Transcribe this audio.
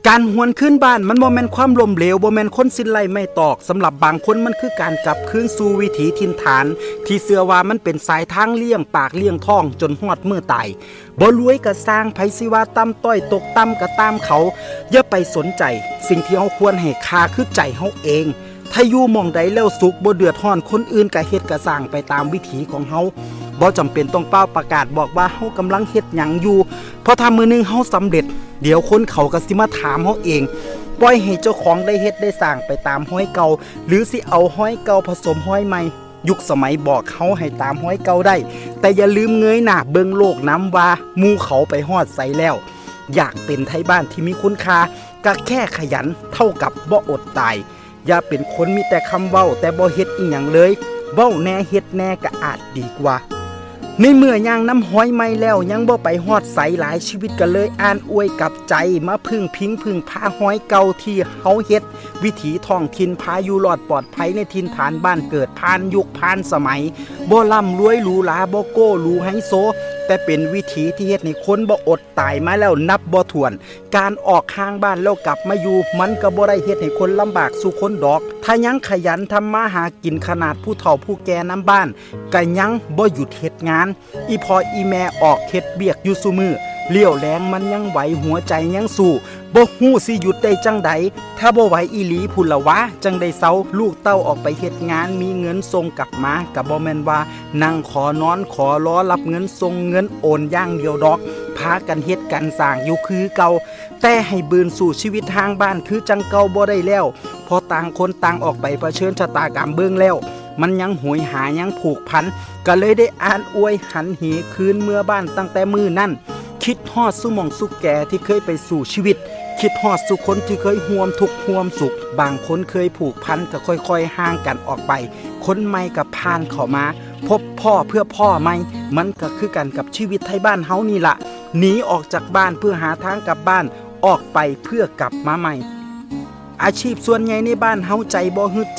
ການຫວນຄືນບ້ານມັນບໍ່ແມ່ນຄວາມລົ້ມເຫຼວ, ບໍ່ແມ່ນຄົນສິ້ນໄລ່ໄມ້ຕອກ. ສຳລັບບາງຄົນມັນຄືການກັບຄືນສູ່ວິຖີຖິ່ນຖານ ທີ່ເຊື່ອວ່າມັນເປັນສາຍທາງລ້ຽງປາກລ້ຽງທ້ອງຈົນຮອດມື້ຕາຍ. ບໍ່ລວຍກໍຊ່າງ, ໃຜຊິວ່າຕ່ຳຕ້ອຍຕົກຕ່ຳກໍຕາມເຂົາ, ຢ່າໄປສົນໃຈ. ສິ່ງທີ່ເຮົາຄວນໃຫ້ຄ່າຄືໃຈເຮົາເອງ. ຖ້າຢູ່ໝ່ອງໃດແລ້ວສຸກ, ບໍ່ເດືອດຮ້ອນຄົນອື່ນ, ກະເຮັດກະສ້າງໄປຕາມວິຖີຂອງເຮົາ. ບໍ່ຈຳເປັນຕ້ອງຟ້າວປະກາດບອກວ່າເຮົາກຳລັງເຮັດຫຍັງຢູ່, ເພາະຖ້າມື້ໜຶ່ງເຮົາສຳເລັດ, ດຽວຄົນເຂົາກໍຊິມາຖາມເຮົາເອງ. ປ່ອຍໃຫ້ເຈົ້າຂອງໄດ້ເຮັດໄດ້ສ້າງໄປຕາມຮອຍເກົ່າ, ຫຼື ຊິເອົາຮອຍເກົ່າຜະສົມຮອຍໃໝ່. ຍຸກສະໄໝບອກເຮົາໃຫ້ຕາມຮອຍເກົ່າໄດ້, ແຕ່ຢ່າລືມເງີຍໜ້າເບິ່ງໂລກນຳວ່າໝູ່ເຂົາໄປຮອດໃສແລ້ວ. ຢາກເປັນໄທບ້ານທີ່ມີຄຸນຄ່າ, ກະແຄ່ຂະຫຍັນເທົ່າກັບບໍ່ອົດຕາຍ. ຢ່າເປັນຄົນມີແຕ່ຄຳເວົ້າແຕ່ບໍ່ເຮັດອີ່ຫຍັງເລີຍ, ເວົ້າແດ່ເຮັດແດ່ກະອາດດີກວ່າ. ໃນເມື່ອຍ່າງນຳຮອຍໃໝ່ແລ້ວຍັງບໍ່ໄປຮອດໃສ, ຫຼາຍຊີວິດກໍເລີຍອ່ານອວຍກັບໃຈ, ມາເພິ່ງພິງເພິ່ງພາຮອຍເກົ່າທີ່ເຮົາເຮັດ, ວິຖີທ້ອງຖິ່ນ, ພາຢູ່ລອດປອດໄພໃນຖິ່ນຖານບ້ານເກີດ, ຜ່ານຍຸກຜ່ານສະໄໝ, ບໍ່ລ່ຳລວຍຫຼູຫຼາ, ບໍ່ໂກ້ຫຼູໄຮໂຊ, ແຕ່ເປັນວິຖີທີ່ເຮັດໃຫ້ຄົນບໍ່ອົດຕາຍມາແລ້ວນັບບໍ່ຖ້ວນ. ການອອກຫ່າງບ້ານແລ້ວກັບມາຢູ່, ມັນກໍບໍ່ໄດ້ເຮັດໃຫ້ຄົນລຳບາກສູ່ຄົນດອກ. ຖ້າຍັງຂະຫຍັນທຳມາຫາກິນ, ຂະໜາດຜູ້ເຖົ້າຜູ້ແກ່ນຳບ້ານກໍຍັງບໍ່ຢຸດເຮັດງານ. ອີ່ພໍ່ອີ່ແມ່ອອກເຮັດວຽກຢູ່ຊຸມື້, ລ້ຽວແລງມັນຍັງໄຫວ, ຫົວໃຈຍັງສູ້, ບໍ່ຮູ້ຊິຢຸດໄດ້ຈັ່ງໃດ. ຖ້າບໍ່ໄຫວອີ່ຫຼີພຸ້ນລະຫວາ, ຈັ່ງໄດ້ເຊົາ. ລູກເຕົ້າອອກໄປເຮັດງານ, ມີເງິນສົ່ງກັບມາ, ກໍບໍ່ແມ່ນວ່ານັ່ງຂໍນອນຂໍລໍຮັບເງິນສົ່ງເງິນໂອນຢ່າງດຽວດອກ. ພາກັນເຮັດກັນສ້າງຢູ່ຄືເກົ່າ, ແຕ່ໃຫ້ບືນສູ່ຊີວິດຫ່າງບ້ານຄືຈັ່ງເກົ່າບໍ່ໄດ້ແລ້ວ, ເພາະຕ່າງຄົນຕ່າງອອກໄປປະເຊີນຊະຕາກຳເບິ່ງແລ້ວ, ມັນຍັງໂຫຍຫາ, ຍັງຜູກພັນ, ກໍເລີຍໄດ້ອ່ານອວຍຫັນເຫຄືນເມືອບ້ານຕັ້ງແຕ່ມື້ນັ້ນ. ຄິດຮອດສູ່ໝ່ອງສູ່ແກ່ທີ່ເຄີຍໄປສູ້ຊີວິດ, ຄິດຮອດສູ່ຄົນທີ່ເຄີຍຮ່ວມທຸກຮ່ວມສຸກ. ບາງຄົນເຄີຍຜູກພັນກໍຄ່ອຍໆຫ່າງກັນອອກໄປ, ຄົນໃໝ່ກໍຜ່ານເຂົ້າມາ. ພົບພໍ້ເພື່ອພໍ້ໃໝ່, ມັນກໍຄືກັນກັບຊີວິດໄທບ້ານເຮົານີ້ລະ, ໜີອອກຈາກບ້ານເພື່ອຫາທາງກັບບ້ານ, ອອກໄປເພື່ອກັບມາໃໝ່. ອາຊີບສ່ວນໃຫຍ່ໃນບ້ານເຮົາໃຈບໍ່ຮຶດໃຈ